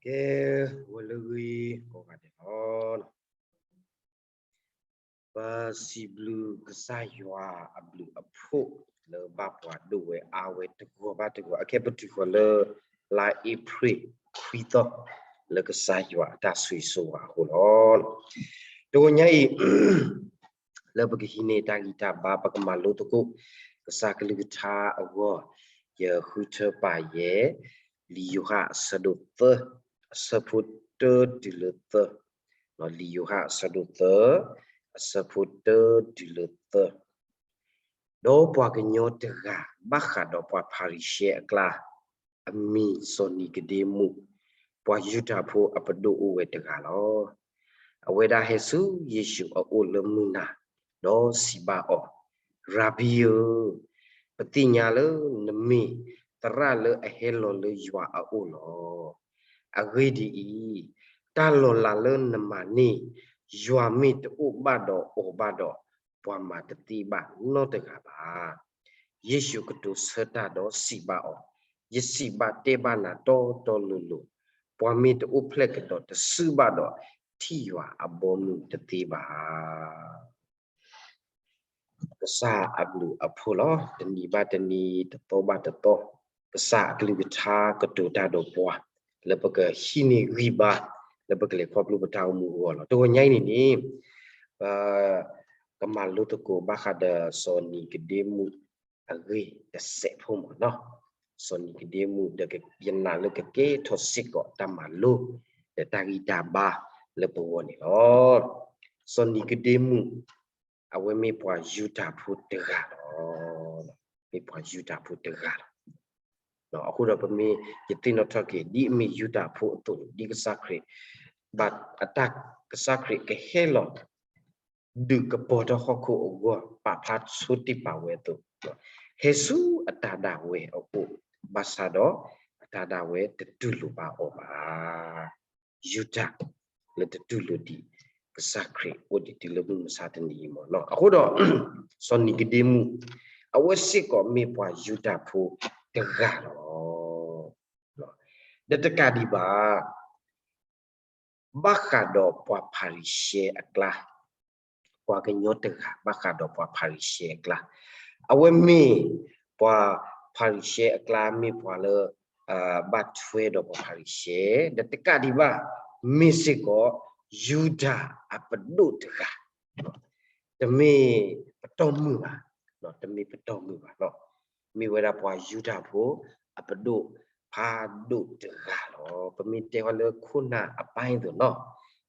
ကဲ, ဂီၤလၢအဂ့ၤကိးဂၤဒဲးလီၤ. ပစံးဘျုးကစၢ်ယွၤအဘျုးအဖှိၣ်လၢဘၣ်ပှၤဒိၣ်ဝဲအါဝဲတဂီၤဘၣ်တဂီၤ အခဲပတုၤဃီၤလၢ လါအ့ဖြ့ၣ်ခွံသီ လၢကစၢ်ယွၤအတၢ်ဆိၣ်ဂ့ၤဆိၣ်ဝါအဃိလီၤ. တဂီၤညါအံၤ လၢပကဟံးန့ၢ်တၢ်ဂံၢ်တၢ်ဘါ ပကမၤလိသကိး ကစၢ်ကလုၢ်ကထါအဂီၢ်, ယဃုထၢပာ်ယဲ လံာ်ယိၤဟၣ်အဆၢဒိၣ်သၢ အဆၢဖိတၢတုၤလၢသၢ, လံာ်ယိၤဟၣ်အဆၢဒိၣ်သၢ အဆၢဖိတၢတုၤလၢသၢ, ဒီးပှၤကညီတဂၤ ဘၣ်ဃးဒီးပှၤဖၤရံၤၡဲအကျါ အမံၤစီၤနံၤကဒ့မူး, ပှၤယူဒၤဖိအပဒိၣ်အိၣ်ဝဲတဂၤလီၤ. အဝဲဒၣ်ဟဲဆူယ့ၣ်ၡူးအအိၣ်လၢမုၢ်နၤ, ဒီးစံးဘၣ်အီၤ, ရၤဘံဧၢ, ပသ့ၣ်ညါလၢနမ့ၢ်သရၣ်လၢအဟဲလီၤလၢယွၤအအိၣ်လီၤ. အဂ့ၢ်ဒ်အံၤ, တၢ်လီၤလးလၢနမၤန့ၢ် ယွၤမ့ၢ်တအိၣ်ဘၣ်ဒီးအီၤဘၣ်ဒီး, ပှၤမၤတသ့ဘၣ်နီတဂၤဘၣ်. ယ့ၣ်ၡူးကတိၤဆၢတၢ်ဒီးစံးဘၣ်အီၤ, ယစံးဘၣ်တဲဘၣ်နၤတီတီလိၤလိၤ, ပှၤမ့ၢ်တအိၣ်ဖျဲၣ်ကဒီးတစုဘၣ်ဒီး, ထံၣ်ယွၤအဘီအမုၢ်တသ့ဘၣ်. ကစၢ်အဘျုးအဖှိၣ်လီၤ. တနံၤဘၣ်တနံၤ, တသီဘၣ်တသီ, ကစၢ်အကလုၢ်ကထါကတိၤတၢ်ဒီးပှၤ လၢပကဟံးန့ၢ်ဂံၢ်ဘါ လၢပကလဲၤခီဖျိပတၢ်အိၣ်မူအဂီၢ်လီၤ. တဂီၤညါအံၤန့ၣ်န့ၣ်, ပကမၤလိသကိးဘၣ်ဃးဒီးစီၤနံၤကဒ့မူး အဂ့ၢ်တစဲးဖိမ့ၢ်နီၤ. စီၤနံၤကဒ့မူး ဒီးယနာ်လၢကကဲထီၣ်စ့ၢ်ကီးတၢ်မၤလိ ဒီးတၢ်ဂံၢ်တၢ်ဘါလၢပဂီၢ်န့ၣ်လီၤ. စီၤနံၤကဒ့မူး အဝဲမ့ၢ်ပှၤယူဒၤဖိတဂၤလီၤ. မ့ၢ်ပှၤယူဒၤဖိတဂၤလီၤ. အဃိဒီးပမ့ၢ်ယသ့ၣ်နီၣ်ထီၣ်က့ၤ ဒ်အမ့ၢ်ယူဒၤဖိအသိးန့ၣ် ဒ်ကစၢ်ခရံာ် ဘၣ်အတၢ်ကစၢ်ခရံာ်ကဟဲလီၤ ဒုးကပီၤထီၣ်ဟီၣ်ခိၣ်အဂီၢ် ပာ်ဖျါဆိတ့ၢ်ပာ်ဝဲအသိး, ဟဲဆူအတၢ်ဒၣ်ဝဲအအိၣ်, ဘၣ်ဆၣ်ဒီးအတၢ်ဒၣ်ဝဲတတူၢ်လိာ်ဘၣ်အီၤဘၣ်. ယူဒၤ လၢတတူၢ်လိာ်ဒံး ကစၢ်ခရံာ်အိၣ်ဒံးတုၤလၢမုၢ်မဆါတနံၤအံၤမ့ၢ်နီၤ. အဃိဒီး စီၤနံၤကဒ့မူး အဝဲစ့ၢ်ကီးမ့ၢ်ပှၤယူဒၤဖိတဂၤလီၤ. ဒီးတကးဒံးဘၣ် ဘၣ်ဃးဒီးပှၤဖၤရံၤၡဲအကျါ, ပှၤကညီတဂၤ ဘၣ်ဃးဒီးပှၤဖၤရံၤၡဲအကျါ, အဝဲမ့ၢ်ပှၤဖၤရံၤၡဲအကျါ မ့ၢ်ပှၤလၢ ဘၣ်ထွဲဒီးပှၤဖၤရံၤၡဲ, ဒီးတကးဒံးဘၣ် မ့ၢ်စ့ၢ်ကီး ယူဒၤအပဒိၣ်တဂၤ, တမ့ၢ်ပတီၢ်မုၢ်ဘၣ်, တမ့ၢ်ပတီၢ်မုၢ်ဘၣ်, မ့ၢ်ဝဲဒၣ်ပှၤယူဒၤဖိအပဒိၣ်ဖးဒိၣ်တဂၤလီၤ. ပမ့ၢ်တဲဝဲလၢခိၣ်နၢ်အပၢ်အသိးနီၤ,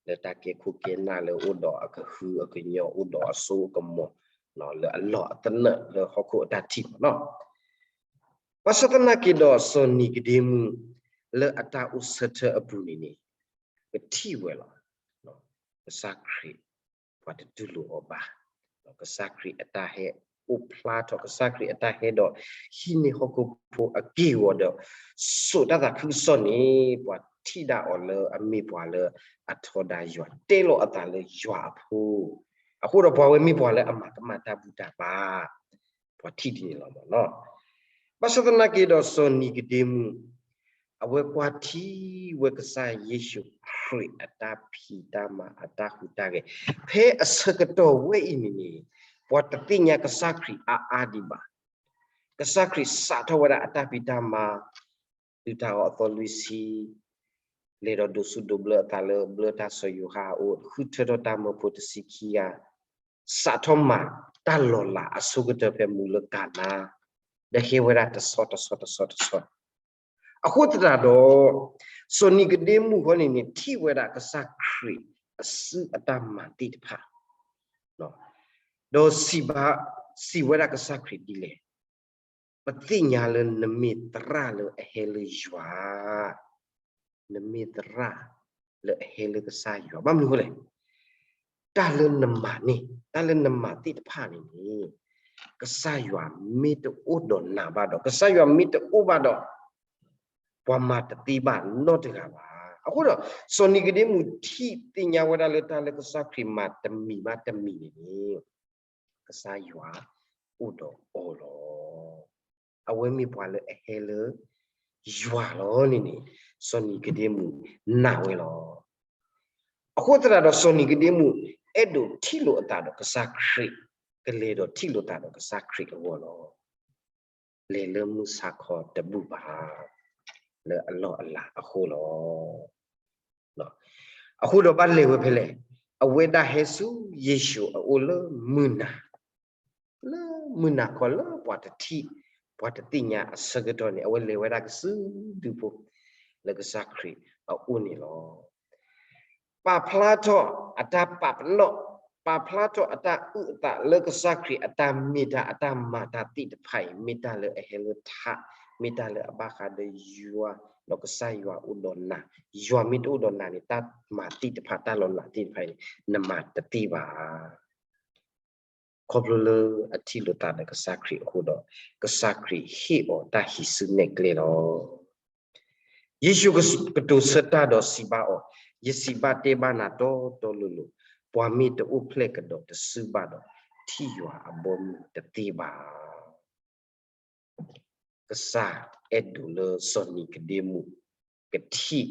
လၢတၢ်ကဲခိၣ်ကဲနၢ်လၢအိၣ်ဒီးအကဟုအကညီၢ် အိၣ်ဒီးအစိအကမီၤ လၢအလီၢ်အသနၢၣ်လၢဟီၣ်ခိၣ်အတၢ်ထံၣ်မ့ၢ်နီၤ. ဘၣ်ဆၣ်သနာ်က့ဒီး စီၤနံၤကဒ့မူး လၢအတၢ်အိၣ်ဆၢထၢၣ်အပူၤန့ၣ်န့ၣ် ကထံၣ်ဝဲလီၤ. ကစၢ်ခရံာ် ပှၤတတူၢ်လိာ်အီၤဘၣ်. ကစၢ်ခရံာ်အတၢ်ဟဲအိၣ်ဖျါထီၣ် ကစၢ်ခရံာ်အတၢ်ဟဲဒီး ဟံးန့ၢ်ဟီၣ်ခိၣ်ဖိအက့ၢ်အဂီၤဒီး စိာ်တၢ်သးခုကစီၣ်န့ၣ် ပှၤထံၣ်ဒၣ်အီၤလၢအမ့ၢ်ပှၤလၢအထီဒါယွၤ တဲလီၤအသးလၢယွၤအဖိ အဃိဒီးပှၤဝဲမ့ၢ်ပှၤလၢအမၤကမၣ်တၢ်ဘူၣ်တၢ်ဘါ ပှၤထံၣ်ဒ်န့ၣ်လီၤမ့ၢ်နီၤ. ဘၣ်ဆၣ်သနာ်က့ဒီးစီၤနံၤကဒ့မူး အဝဲကွၢ်ထံဝဲကစၢ်ယ့ၣ်ၡူးခရံာ်အတၢ်ဖံးတၢ်မၤအတၢ်ဟူးတၢ်ဂဲၤ ဖဲအဆၢကတီၢ်ဝဲအံၤန့ၣ်န့ၣ် ပှၤတသ့ၣ်ညါကစၢ်ခရံာ်အါအါဒံးဘၣ်. ကစၢ်ခရံာ်စးထီၣ်ဝဲဒၣ်အတၢ်ဖံးတၢ်မၤ သုးတၢ်အီၣ်အသီလွံၢ်ဆံ လဲၤဒီးဒိးဆူၣ်ဒိးဘျၢအသးလၢဘျၢတၢ်စီၤယိၤဟၣ်အအိၣ် ဃုထၢထီၣ်တၢ်မၢဖိတဆံခံဂၤ စးထီၣ်မၤတၢ်လီၤလးအဆိကတၢၢ်ဖဲမူးလၢကၤနါ ဒီးဟဲဝဲဒၣ်တဆီတဆီတဆီတဆီ အဃိသတးဒီး စီၤနံၤကဒ့မူးဃီန့ၣ်န့ၣ် ထံၣ်ဝဲဒၣ်ကစၢ်ခရံာ်အစုအတၢ်မၤသ့ၣ်တဖၣ် ဒီးစံးဘၣ် စံးဝဲဒၣ်ကစၢ်ခရံာ်ဒ်လဲၣ်, ပသ့ၣ်ညါလၢနမ့ၢ်သရၣ်လၢအဟဲလၢယွၤ, နမ့ၢ်သရၣ်လၢအဟဲလၢကစၢ်ယွၤ. ဘၣ်မနုၤအဃိလဲၣ်, တၢ်လၢနမၤန့ၣ် တၢ်လၢနမၤသ့ၣ်တဖၣ်န့ၣ်န့ၣ် ကစၢ်ယွၤမ့ၢ်တအိၣ်ဒီးနၤဘၣ်ဒီး ကစၢ်ယွၤမ့ၢ်တအိၣ်ဘၣ်ဒီး ပှၤမၤတသ့ဘၣ်နီတဂၤဘၣ်. အဃိဒီး စီၤနံၤကဒ့မူးထံၣ်သ့ၣ်ညါဝဲဒၣ်လၢတၢ်လၢကစၢ်ခရံာ်မၤတမံၤဘၣ်တမံၤန့ၣ်န့ၣ် ကစၢ်ယွၤအိၣ်ဒီးအီၤလီၤ. အဝဲမ့ၢ်ပှၤလၢအဟဲလၢယွၤလီၤန့ၣ်န့ၣ် စီၤနံၤကဒ့မူးနာ်ဝဲလီၤ. အဃိသတးဒီးစီၤနံၤကဒ့မူး အဲၣ်ဒိးထံၣ်လိာ်အသးဒီးကစၢ်ခရံာ်, ကလဲၤဒီးထံၣ်လိာ်သးဒီးကစၢ်ခရံာ်အဂီၢ်လီၤ. လဲၤလၢမုၢ်ဆါခီတဘူၣ်ဘၣ်, လၢအလီၢ်အလၤအဃိလီၤ. အဃိဒီးဘၣ်လဲၤဝဲဖဲလဲၣ်, အဝဲဒၣ်ဟဲဆူယ့ၣ်ၡူးအအိၣ်လၢမုၢ်နၤ, လၢမုၢ်နၤခီလၢပှၤတထံၣ်, ပှၤတသ့ၣ်ညါအဆၢကတီၢ်န့ၣ် အဝဲလဲၤဝဲဒၣ်ကစုဒုဖိ, လၢကစၢ်ခရံာ်အအိၣ်န့ၣ်လီၤ. ပာ်ဖျါထီၣ်အတၢ်ပာ်ပနီၣ်, ပာ်ဖျါထီၣ်အတၢ်အုၣ်အသးလၢကစၢ်ခရံာ်အတၢ်မ့ၢ်တၢ်အတၢ်မၤတၢ်သ့ၣ်တဖၣ်အံၤ, မ့ၢ်တၢ်လၢအဟဲလၢထး, မ့ၢ်တၢ်လၢအဘၣ်ဃးဒီးယွၤ, ဒီးကစၢ်ယွၤအိၣ်ဒီးနၤ, ယွၤမ့ၢ်တအိၣ်ဒီးနၤန့ၣ် တၢ်မၤသ့ၣ်တဖၣ် တၢ်လီၤလးသ့ၣ်တဖၣ်အံၤန့ၣ် နမၤတသ့ဘၣ်. ခီဖျိလၢအထံၣ်လိာ်သးဒီးကစၢ်ခရံာ်အဃိဒီး, ကစၢ်ခရံာ်ဟ့ၣ်အီၤတၢ်ဟံးစုနဲၣ်ကျဲလီၤ. ယ့ၣ်ၡူးကတိၤဆၢတၢ်ဒီးစံးဘၣ်အီၤ, ယစံးဘၣ်တဲဘၣ်နၤတီတီလိၤလိၤ, ပှၤမ့ၢ်တအိၣ်ဖျဲၣ်ကဒီးတစုဘၣ်ဒီး, ထံၣ်ယွၤအဘီအမုၢ်တသ့ဘၣ်. ကစၢ်အဲၣ်ဒိးလၢစီၤနံၤကဒ့မူး ကထံၣ်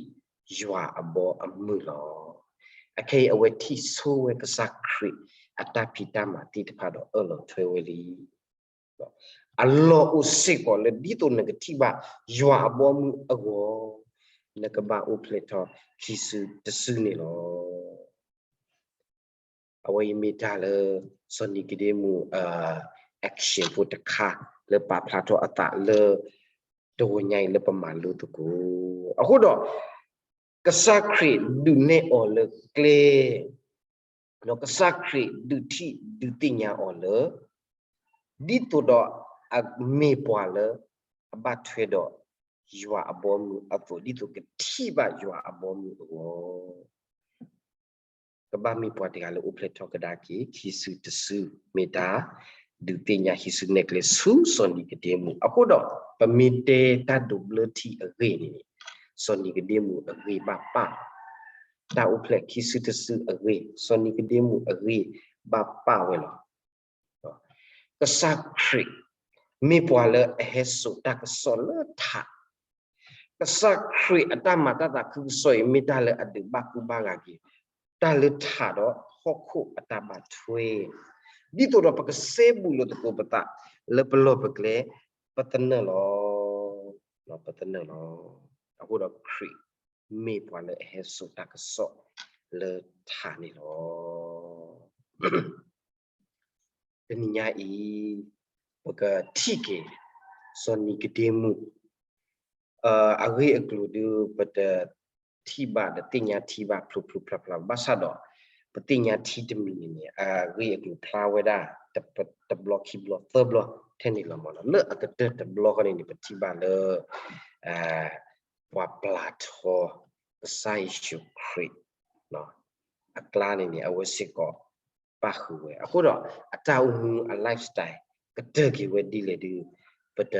ယွၤအဘီအမုၢ်လီၤ. အခဲအံၤအဝဲထံၣ်ဆိဝဲကစၢ်ခရံာ်အတၢ်ဖံးတၢ်မၤသ့ၣ်တဖၣ်ဒီးအၢၣ်လီၤထွဲဝဲလံ. အလီၢ်အိၣ်စ့ၢ်ကီးလၢဒ်သိးနကထံၣ်ဘၣ်ယွၤအဘီအမုၢ်အဂီၢ်, နကဘၣ်အိၣ်ဖျဲၣ်ထီၣ်ခံစုတစုန့ၣ်လီၤ. အဝဲအံၤမ့ၢ်တၢ်လၢ စီၤနံၤကဒ့မူး action ဖိတခါ လၢပာ်ဖျါထီၣ်အသးလၢ တဝီညါအံၤလၢပမၤလိသကိး. အဃိဒီး ကစၢ်ခရံာ်ဒုးနဲၣ်အီၤလၢကျဲ, ဒီးကစၢ်ခရံာ်ဒုးထံၣ်ဒုးသ့ၣ်ညါအီၤလၢ ဒ်သိးဒီးအမ့ၢ်ပှၤလၢ အဘၣ်ထွဲဒီး ယွၤအဘီအမုၢ်အသိး ဒ်သိးကထံၣ်ဘၣ်ယွၤအဘီအမုၢ်အဂီၢ် ကဘၣ်မ့ၢ်ပှၤတဂၤလၢအိၣ်ဖျဲၣ်ထီၣ်ကဒါက့ၤ ခံစုတစု မ့ၢ်တၢ် ဒုးသ့ၣ်ညါဟံးစုနဲၣ်ကျဲဆူစီၤနံၤကဒ့မူး. အဃိဒီး ပမ့ၢ်တဲတၢ်ဒိးဘျၢထံအဂ့ၢ်န့ၣ် စီၤနံၤကဒ့မူးအဂ့ၢ်ဘၣ်ပာ်, တၢ်အိၣ်ဖျဲၣ်ခံစုတစုအဂ့ၢ် စီၤနံၤကဒ့မူးအဂ့ၢ်ဘၣ်ပာ်ဝဲလီၤ. ကစၢ်ခရံာ် မ့ၢ်ပှၤလၢအဟဲစိာ်တၢ်ကစီၣ်လၢထး, ကစၢ်ခရံာ်အတၢ်မၤတၢ်သးခုကစီၣ်အံၤ မ့ၢ်တၢ်လၢအဒုးဘၣ်ကူဘၣ်ဂာ်က့ၤ တၢ်လၢထးဒီးဟီၣ်ခိၣ်အတၢ်ဘၣ်ထွဲ, ဒ်သိးဒီးပကစဲဘူးလိာ်သကိးပသး လၢပလီၢ်ပကျဲ ပသနၢၣ်လီၤ, ပသနၢၣ်လီၤ. အဃိဒီးခရံာ် မ့ၢ်ပှၤလၢအဟဲစိာ်တၢ်ကစီၣ်လၢထးန့ၣ်လီၤ. တနံၤညါအံၤ ပကထံၣ်က့ၤ စီၤနံၤကဒ့မူး အဂ့ၢ်အကျိၤဒုး ပတထံၣ်ဘၣ်ဒီးသ့ၣ်ညါထံဘၣ်ဖျိဖျိဖျါဖျါ ဘၣ်ဆၣ်ဒီး ပသ့ၣ်ညါထံတမံၤန့ၣ်န့ၣ် အဂ့ၢ်အကျိၤဖျါဝဲဒၣ် တဘျီခံဘျီသၢဘျီ ထဲန့ၣ်လီၤမးနီၤ. လၢအကတၢၢ်တဘျီဃီန့ၣ်န့ၣ် ပထံၣ်ဘၣ်လၢ ပှၤပျၢ်ထီ ကစၢ်ယ့ၣ်ၡူးခရံာ် အကျါန့ၣ်န့ၣ် အဝဲစ့ၢ်ကီး ပၣ်ဃုာ်ဝဲ. အဃိဒီး အတၢ်အိၣ်မူအ lifestyle ကတၢၢ်က့ၤဝဲဒ်လဲၣ်ဒုး ပတ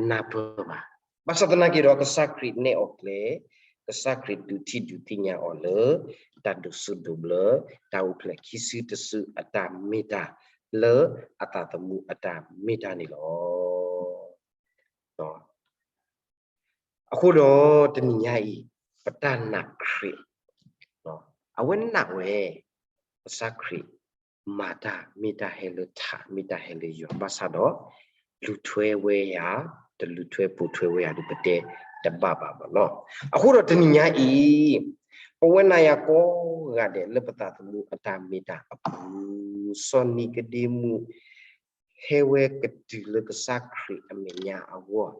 နၢ်ပၢၢ်ဘၣ်. ဘၣ်ဆၣ်သနာ်က့ဒီး ကစၢ်ခရံာ်နဲၣ်အီၤကျဲ, ကစၢ်ခရံာ်ဒုးထံၣ်ဒုးသ့ၣ်ညါအီၤလၢ တၢ်ဒိးစူးဒိးဘျၢ တၢ်အိၣ်ဖျဲၣ်ခံစုတစုအတၢ်မ့ၢ်တၢ် လၢအသးသမူအတၢ်မ့ၢ်တၢ်န့ၣ်လီၤ. အဃိဒီးတနံၤညါအံၤ ပတၢ်နာ်ခရံာ် အဝဲနာ်ဝဲ ကစၢ်ခရံာ် မၤတၢ်မ့ၢ်တၢ်ဟဲလၢထး မ့ၢ်တၢ်ဟဲလၢယွၤဘၣ်ဆၣ်ဒီး လူၤထွဲဝဲယၤ တလူၤထွဲပိာ်ထွဲဝဲယၤဒုး ပတဲတဘၣ်ဘၣ်ဘၣ်နီၤ. အဃိဒီးတနံၤညါအံၤ ပဝဲနၤယၤကိးဂၤဒဲးလၢပသးသမူအတၢ်မ့ၢ်တၢ်အပူၤ စီၤနံၤကဒ့မူး ဟဲဝဲကတုၤလၢကစၢ်ခရံာ်အမဲာ်ညါအဂီၢ်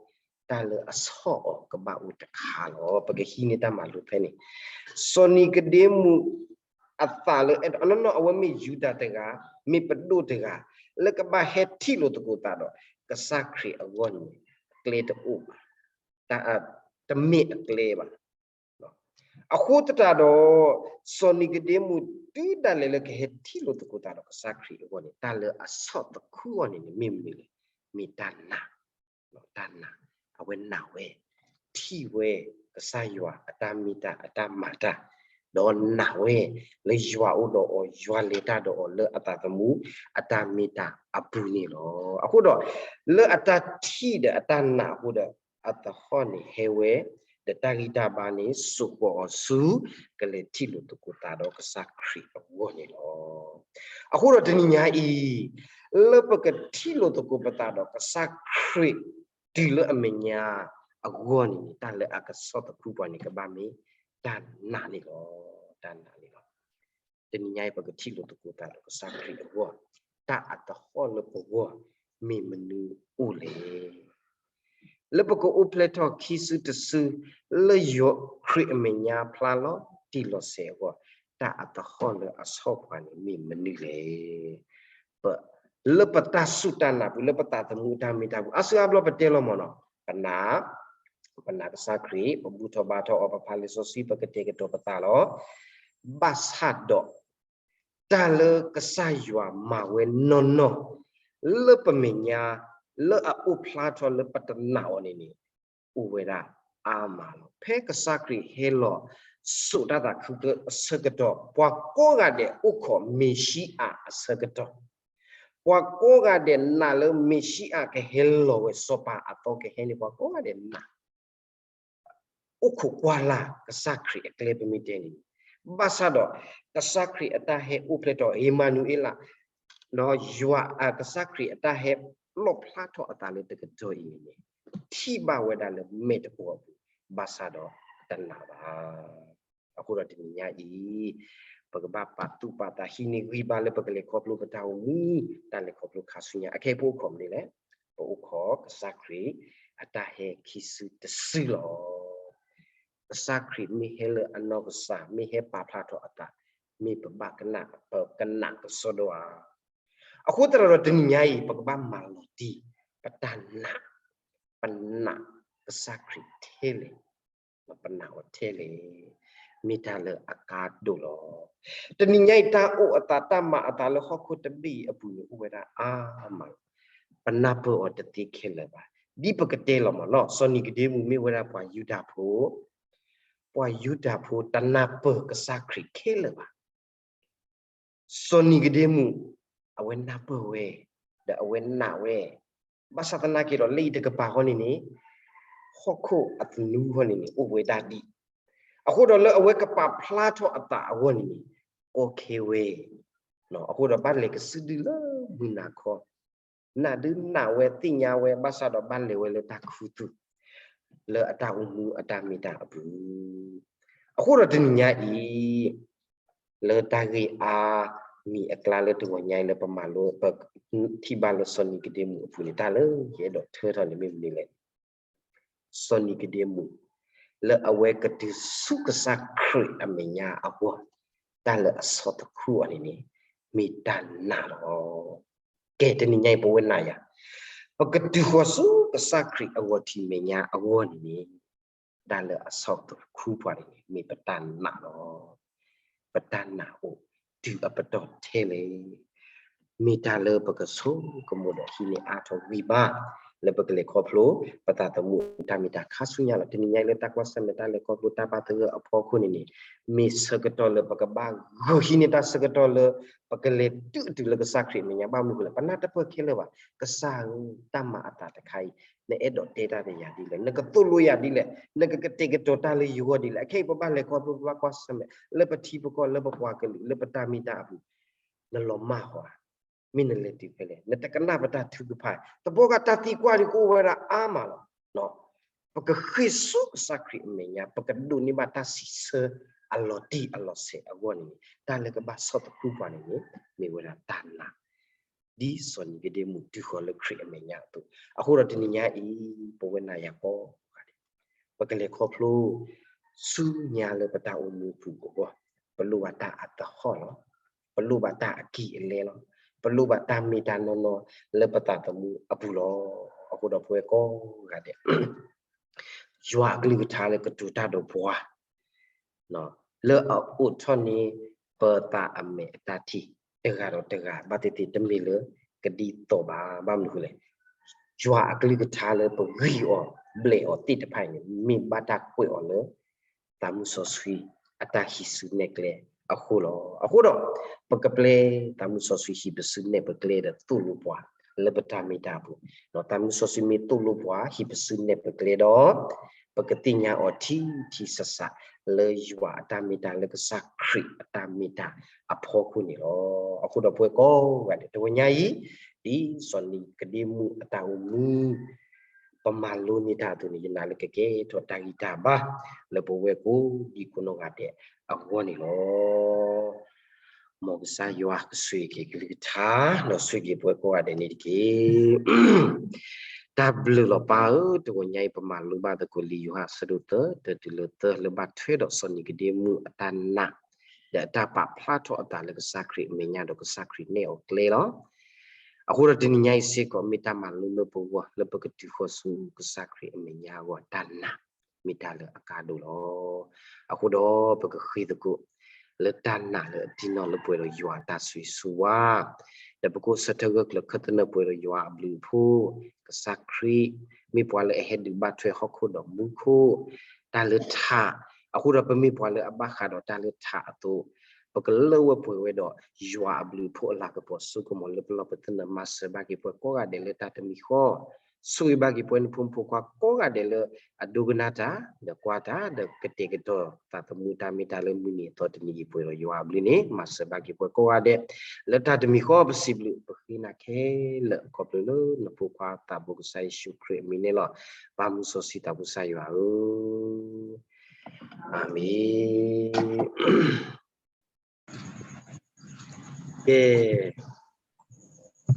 တၢ်လၢအဆီၣ်အီၤကဘၣ်အိၣ်တခါလီၤ. ပကဟံးန့ၢ်တၢ်မၤလိဖဲန့ၣ် စီၤနံၤကဒ့မူး အသးလၢ အနီၢ်နီၢ် အဝဲမ့ၢ်ယူဒၤတဂၤ မ့ၢ်ပဒိၣ်တဂၤ လၢကဘၣ်ဟဲထံၣ်လိာ်သကိးသးဒီး ကစၢ်ခရံာ်အဂီၢ်န့ၣ် အကျဲတအိၣ်ဘၣ်, တၢ်တမ့ၢ်အကျဲဘၣ်. အဃိသတးဒီး စီၤနံၤကဒ့မူး တုၤဒၣ်လဲာ်လၢကဟဲထံၣ်လိာ်သကိးသးဒီးကစၢ်ခရံာ်အဂီၢ်န့ၣ် တၢ်လၢအဆီၣ်သခူအီၤန့ၣ်န့ၣ် မ့ၢ်မနုၤလဲၣ်, မ့ၢ်တၢ်နာ်, တၢ်နာ်, အဝဲနာ်ဝဲ, ထံၣ်ဝဲ ကစၢ်ယွၤအတၢ်မ့ၢ်တၢ်အတၢ်မၤတၢ်, ဒီးနာ်ဝဲ လၢယွၤအိၣ်ဒီးအီၤ ယွၤလဲၤတၢ်ဒီးအီၤလၢအသးသမူ အတၢ်မ့ၢ်တၢ်အပူၤန့ၣ်လီၤ. အဃိဒီး လၢအတၢ်ထံၣ်ဒီးအတၢ်နာ်အဃိဒီး အသဟီၣ်န့ၣ်ဟဲဝဲ ဒီးတၢ်ဂံၢ်တၢ်ဘါန့ၣ် စိာ်ဃီၤအီၤဆူ ကလဲၤထံၣ်လိာ်သကိးသးဒီးကစၢ်ခရံာ်အဂီၢ်န့ၣ်လီၤ. အဃိဒီးတနံၤညါအံၤ လၢပကထံၣ်လိာ်သကိးပသးဒီးကစၢ်ခရံာ် တုၤလၢအမဲာ်ညါအဂီၢ်န့ၣ်န့ၣ် တၢ်လၢအကဆီၣ်သခူပှၤန့ၣ် ကဘၣ်မ့ၢ်တၢ်နာ်န့ၣ်လီၤ. တၢ်နာ်န့ၣ်လီၤ. တနံၤညါအံၤ ပကထံၣ်လိာ်သကိးသးဒီးကစၢ်ခရံာ်အဂီၢ်, တၢ်အသဟီၣ်လၢပဂီၢ် မ့ၢ်မနုၤအိၣ်လဲၣ်. လၢပကအိၣ်ဖျဲၣ်ထီၣ်ခံစုတစု လၢယွၤခရံာ်အမဲာ်ညါဖျါလီၤတံၢ်လီၤဆဲးအဂီၢ်, တၢ်အသဟီၣ်လၢအဆီၣ်ပှၤန့ၣ် မ့ၢ်မနုၤလဲၣ်. လၢပတၢ်စူၢ်တၢ်နာ်ပူၤ လၢပသးသမူအတၢ်မ့ၢ်တၢ်ပူၤ အါစုအါဘျီပတဲလီၤမ့ၢ်နီၤ, ပနာ် ပနာ်ကစၢ်ခရံာ်, ပဘူၣ်ထီၣ်ဘါထီၣ်အီၤ, ပဖးလံာ်စီဆှံ, ပကတဲာ်ကတီၤပသးလီၤ. ဘၣ်ဆၣ်ဒီး တၢ်လၢကစၢ်ယွၤမၤဝဲနီၢ်နီၢ် လၢပမဲာ်ညါ လၢအအိၣ်ဖျါထီၣ်လၢပတနာ်အီၤန့ၣ်န့ၣ် အိၣ်ဝဲဒၣ်အါမးလီၤ. ဖဲကစၢ်ခရံာ်ဟဲလီၤစိာ်တၢ်သးခုအဆၢကတီၢ်, ပှၤကိးဂၤဒဲးအိၣ်ခိးမ့ၤၡံအၤအဆၢကတီၢ်, ပှၤကိးဂၤဒဲးနာ်လၢမ့ၤၡံအၤကဟဲလီၤဝဲ, စီၤပၤအသီကဟဲန့ၣ် ပှၤကိးဂၤဒဲးနာ် အိၣ်ခိးကွၢ်လၢ်ကစၢ်ခရံာ်အကျဲ ပမ့ၢ်တဲန့ၣ်, ဘၣ်ဆၣ်ဒီး ကစၢ်ခရံာ်အတၢ်ဟဲအိၣ်ဖျဲၣ်ထီၣ် အ့မၤနူၤအ့လး, ဒီးယွၤအကစၢ်ခရံာ်အတၢ်ဟဲလီၣ်ဖျါထီၣ်အသးလၢတကတီၢ်အံၤန့ၣ်န့ၣ်, ထံၣ်ဘၣ်ဝဲဒၣ်လၢမဲာ်တပီၤအပူၤ, ဘၣ်ဆၣ်ဒီးတနာ်ဘၣ်. အဃိဒီးတနံၤညါအံၤ ပကဘၣ်ပာ်သူၣ်ပာ်သး ဟံးန့ၢ်ဂံၢ်ဘါလၢပကလဲၤခီဖျိပတၢ်အိၣ်မူ, တၢ်လဲၤခီဖျိခါဆူညါ အခဲအံၤပအိၣ်ခိးမနုၤလဲၣ်, ပအိၣ်ခိးကစၢ်ခရံာ်အတၢ်ဟဲခံစုတစုလီၤ. ကစၢ်ခရံာ်မ့ၢ်ဟဲလၢအနီၢ်ကစၢ် မ့ၢ်ဟဲပာ်ဖျါထီၣ်အသး, မ့ၢ်ပဘၣ်ကနၣ် ပကနၣ်ကစီဒီဧါ. အဃိသတးဒီးတနံၤညါအံၤ ပကဘၣ်မၤလီၤတံၢ် ပတၢ်နာ်, ပနာ်ကစၢ်ခရံာ်ထဲလဲၣ်, ပနာ်အီၤထဲလဲၣ်, မ့ၢ်တၢ်လၢအကါဒိၣ်လီၤ. တနံၤညါအံၤ တၢ်အိၣ်အသး တၢ်မၤအသးလၢဟီၣ်ခိၣ်တဘ့ၣ်အံၤအပူၤန့ၣ် အိၣ်ဝဲဒၣ်အါမးလီၤ. ပနၢ်ပၢၢ်အီၤတသ့ခဲလၢာ်ဘၣ်. ဒ်ပကတဲလီၤမ့ၢ်နီၤ, စီၤနံၤကဒ့မူးမ့ၢ်ဝဲဒၣ်ပှၤယူဒၤဖိ, ပှၤယူဒၤဖိတနၢ်ပၢၢ်ကစၢ်ခရံာ်ခဲလၢာ်ဘၣ်. စီၤနံၤကဒ့မူး အဝဲနၢ်ပၢၢ်ဝဲ, ဒီးအဝဲနာ်ဝဲ, ဘၣ်ဆၣ်သနာ်က့ဒီး လၢအံၤတကပၤဃီန့ၣ်န့ၣ် ဟီၣ်ခိၣ်အသနူဃီန့ၣ်န့ၣ် အိၣ်ဝဲဒၣ်ဒံး, အဃိဒီးလၢအဝဲကပာ်ဖျါထီၣ်အသးအဂီၢ်န့ၣ်န့ၣ် ကီခဲဝဲ, အဃိဒီးဘၣ်လဲၤကစုဒုလၢမုၢ်နၤခီ နာ်ဒုးနာ်ဝဲသ့ၣ်ညါဝဲ ဘၣ်ဆၣ်ဒီးဘၣ်လဲၤဝဲလၢတၢ်ခူသူၣ် လၢအတၢ်အိၣ်မူအတၢ်မ့ၢ်တၢ်အပူၤ, အဃိဒီးတနံၤညါအံၤ လၢတၢ်ဂ့ၢ်အါမံၤအကျါလၢတဂီၤညါအံၤလၢပမၤလိ ပထံၣ်ဘၣ်လၢစီၤနံၤကဒ့မူးအပူၤန့ၣ် တၢ်လၢယအဲၣ်ဒိးထၢထီၣ်န့ၣ်မ့ၢ်မနုၤလဲၣ်န့ၣ် စီၤနံၤကဒ့မူး လၢအဝဲကတုၤဆူကစၢ်ခရံာ်အမဲာ်ညါအဂီၢ်, တၢ်လၢအဆီၣ်သခူအီၤန့ၣ်န့ၣ် မ့ၢ်တၢ်နာ်လီၤ. ကဲ တနံၤညါအံၤ ပဝဲနၤယၤ ပကတုၤဃီၤဆူကစၢ်ခရံာ်အဂီၤထံးမဲာ်ညါအဂီၢ်န့ၣ်န့ၣ် တၢ်လၢအဆီၣ်သခူပှၤန့ၣ်န့ၣ် မ့ၢ်ပတၢ်နာ်လီၤ. ပတၢ်နာ်အိၣ်တုၤအပတီၢ်ထဲလဲၣ်. မ့ၢ်တၢ်လၢပကဆိကမိၣ်ဒီးဟံးန့ၢ်အါထီၣ်ဂံၢ်ဘါ လၢပကလဲၤခီဖျိ ပသးသမူတၢ်မ့ၢ်တၢ်ခါဆူညါလီၤ. တနံၤညါအံၤလၢတၢ်ကွၢ်ဆၢၣ်မဲာ်တၢ်လဲၤခီဖျိတၢ်ဘၣ်သဂၢၢ်အဖီခိၣ်န့ၣ်န့ၣ် မ့ၢ်ဆၢကတီၢ်လၢပကဘၣ်ဂုာ်ဟံးန့ၢ်တၢ်ဆၢကတီၢ်လၢ ပကလဲၤတုၤအတုၤလၢကစၢ်ခရံာ်အမဲာ်ညါ ဘၣ်မနုၤအဃိလဲၣ် ပနၢ်တပၢၢ်ခဲလၢာ်ဘၣ်. ကစၢ်ဧၢ တၢ်မၤအသးတခါအံၤ နအဲၣ်ဒိးတဲတၢ်ဒီးယၤဒ်လဲၣ်, နကသိၣ်လိယၤဒ်လဲၣ်, နကကတဲာ်ကတီၤတၢ်လၢယဂီၢ်ဒ်လဲၣ်. အခဲအံၤပဘၣ်လဲၤခီဖျိ ပဘၣ်ကွၢ်ဆၢၣ်မဲာ် လၢပထံပကီၢ် လၢပပှၤကလုာ် လၢပတၢ်မ့ၢ်တၢ်အပူၤ နလီၤမၢ်ဃီဧါ, မ့ၢ်နလဲၤတုၤဖဲလဲၣ်, နတကနၣ်ပတၢ်ထုကဖၣ်, တဘျီဂ့ၤတၢ်သံကွၢ်ဒုးကအိၣ်ဝဲဒၣ်အါမးလီၤ. ပကဃ့ၢ်ဆူကစၢ်ခရံာ်အမဲာ်ညါ ပကဒိးန့ၢ်ဘၣ်တၢ်စံးဆၢအလီၤတံၢ်အလီၤဆဲးအဂီၢ်န့ၣ်န့ၣ် တၢ်လၢကဘၣ်ဆီၣ်သခူပှၤန့ၣ်န့ၣ် မ့ၢ်ဝဲဒၣ်တၢ်နာ် ဒ်စီၤနံၤကဒ့မူးတုၤဃီၤလၢခရံာ်အမဲာ်ညါအသိး. အဃိဒီးတနံၤညါအံၤ ပဝဲနၤယၤကိးဂၤဒဲး ပကလဲၤခီဖျိ ဆူညါလၢပတၢ်အိၣ်မူပူၤအဂီၢ်, ပလိၣ်ဘၣ်တၢ်အသဟီၣ်လီၤ. ပလိၣ်ဘၣ်တၢ်အကံၢ်အလဲလီၤ. ပလိၣ်ဘၣ်တၢ်မ့ၢ်တၢ်နီၢ်နီၢ်လၢပသးသမူအပူၤလီၤ. အဃိဒီးပဝဲကိးဂၤဒဲး ယွၤအကလုၢ်ကထါလၢကတိၤတၢ်ဒီးပှၤ လၢအအိးထီၣ်န့ၢ်ပသးအမဲာ်အတၢ်ထံၣ် တဂၤဒီးတဂၤ ဘၣ်သ့ၣ်သ့ၣ်တမ့ၢ်လၢကဒ်သိးဘၣ်. ဘၣ်မနုၤအဃိလဲၣ်, ယွၤအကလုၢ်ကထါလၢပဂံၢ်အီၤဘျဲးအီၤသ့ၣ်တဖၣ်အံၤန့ၣ် မ့ၢ်ဘၣ်တၢ်ကွဲးအီၤလၢ သးမုၢ်စီဆှံအတၢ်ဟံးစုနဲၣ်ကျဲအဃိလီၤ. အဃိဒီး ပကပျဲသးမုၢ်စီဆှံဟံးပစုနဲၣ်ပကျဲဒီးသိၣ်လိပှၤလၢပတၢ်မ့ၢ်တၢ်အပူၤ, ဒီးသးမုၢ်စီဆှံမ့ၢ်သိၣ်လိပှၤဟံးပစုနဲၣ်ပကျဲဒီး ပကသ့ၣ်ညါအီၤထံထံဆးဆး လၢယွၤအတၢ်မ့ၢ်တၢ် လၢကစၢ်ခရံာ်အတၢ်မ့ၢ်တၢ်အဖီခိၣ်န့ၣ်လီၤ. အဃိဒီးပဝဲကိးဂၤဒဲး တဂီၤညါအံၤ ဒ်စီၤနံၤကဒ့မူးအတၢ်အိၣ်မူ ပမၤလိန့ၢ်တၢ်အသိးန့ၣ် ယနာ်လၢကကဲထီၣ်တၢ်ဂံၢ်တၢ်ဘါ လၢပဝဲကိးဒံကိးနီၢ်ဂၤဒဲးအဂီၢ်န့ၣ်လီၤ. မ်ကစၢ်ယွၤကဆိၣ်ဂ့ၤက့ၤကလုၢ်ကထါ ဒီးဆိၣ်ဂ့ၤပဝဲကိးဂၤဒဲးန့ၣ်တက့ၢ်. တၢ်ဘျုးလီၤပၢ်ဧၢ, တဂီၤညါအံၤ ပမၤလိဘၣ်သကိးလံာ်ယိၤဟၣ်အဆၢဒိၣ်သၢ တၢတုၤလၢသၢ လၢဘၣ်ထွဲဒီးစီၤနံၤကဒ့မူးအတၢ်နာ် ဒီးအတၢ်ပာ်ဖျါထီၣ်အသးလၢကစၢ်ခရံာ်အမဲာ်ညါ ဒီးကစၢ်ခရံာ်နဲၣ်အီၤကျဲလီၤ. အဃိဒီးတနံၤညါအံၤစ့ၢ်ကီး မ့ၢ်တၢ်မၤလိလၢပဂီၢ် လၢပကတုၤဃီၤဆူကစၢ်ခရံာ်အမဲာ်ညါအဂီၢ် တၢ်နာ် မ့ၢ်တၢ်လၢအကါဒိၣ်လီၤ. အဃိဒီးပကဃ့သကိး လၢတၢ်နာ်လၢအတံၢ်နီၢ်လၢပှဲၤဒီးယွၤအတၢ်ဆိၣ်ဂ့ၤဆိၣ်ဝါ, ဒီးပကအိၣ်ဆၢထၢၣ်ဂၢၢ်ကျၢၤခၢၣ်သနၢၣ်ပှဲၤဒီးယွၤအဘျုးအဖှိၣ်, ကစၢ်ခရံာ် မ့ၢ်ပှၤလၢအဟဲဒုးဘၣ်ထွဲဟီၣ်ခိၣ်ဒီးမူခိၣ်, တၢ်လၢထး, အဃိဒီးပမ့ၢ်ပှၤလၢအဘၣ်ဃးဒီးတၢ်လၢထးအသိး, ပကလၢဝဲပှဲၤဝဲဒီး ယွၤအဘျုးအဖှိၣ်အလၤကပီၤစိကမီၤလၢပလီၢ်ပသနၢၣ် မၤစၢၤဘၣ်က့ၤပှၤကိးဂၤဒဲးလၢတၢ်တမံၤဃီ ဆိၣ်ဂ့ၤဘၣ်က့ၤပှၤနဖိမုၣ်ဖိခွါကိးဂၤဒဲးလၢအဒိကနၣ်တၢ် ဒီးကွၢ်တၢ် ဒီးကတဲာ်ကတီၤသးသမူတၢ်မ့ၢ်တၢ်လၢမုၢ်နံၤအသီတနံၤအံၤ ပှဲၤဒီးယွၤအဘျုးန့ၣ် မၤစၢၤဘၣ်က့ၤပှၤကိးဂၤဒဲး လၢတၢ်တမံၤဃီ ပစံးဘျုးပဃ့နၤခဲလၢာ် ခီဖျိလၢနဖိခွါသးဘိကစၢ်ယ့ၣ်ၡူးခရံာ်အမံၤန့ၣ်လီၤ. ပၢ်မူစီဆှံသးဘိကစၢ်ယွၤဧၢ, အၤမ့ၣ်. ကဲ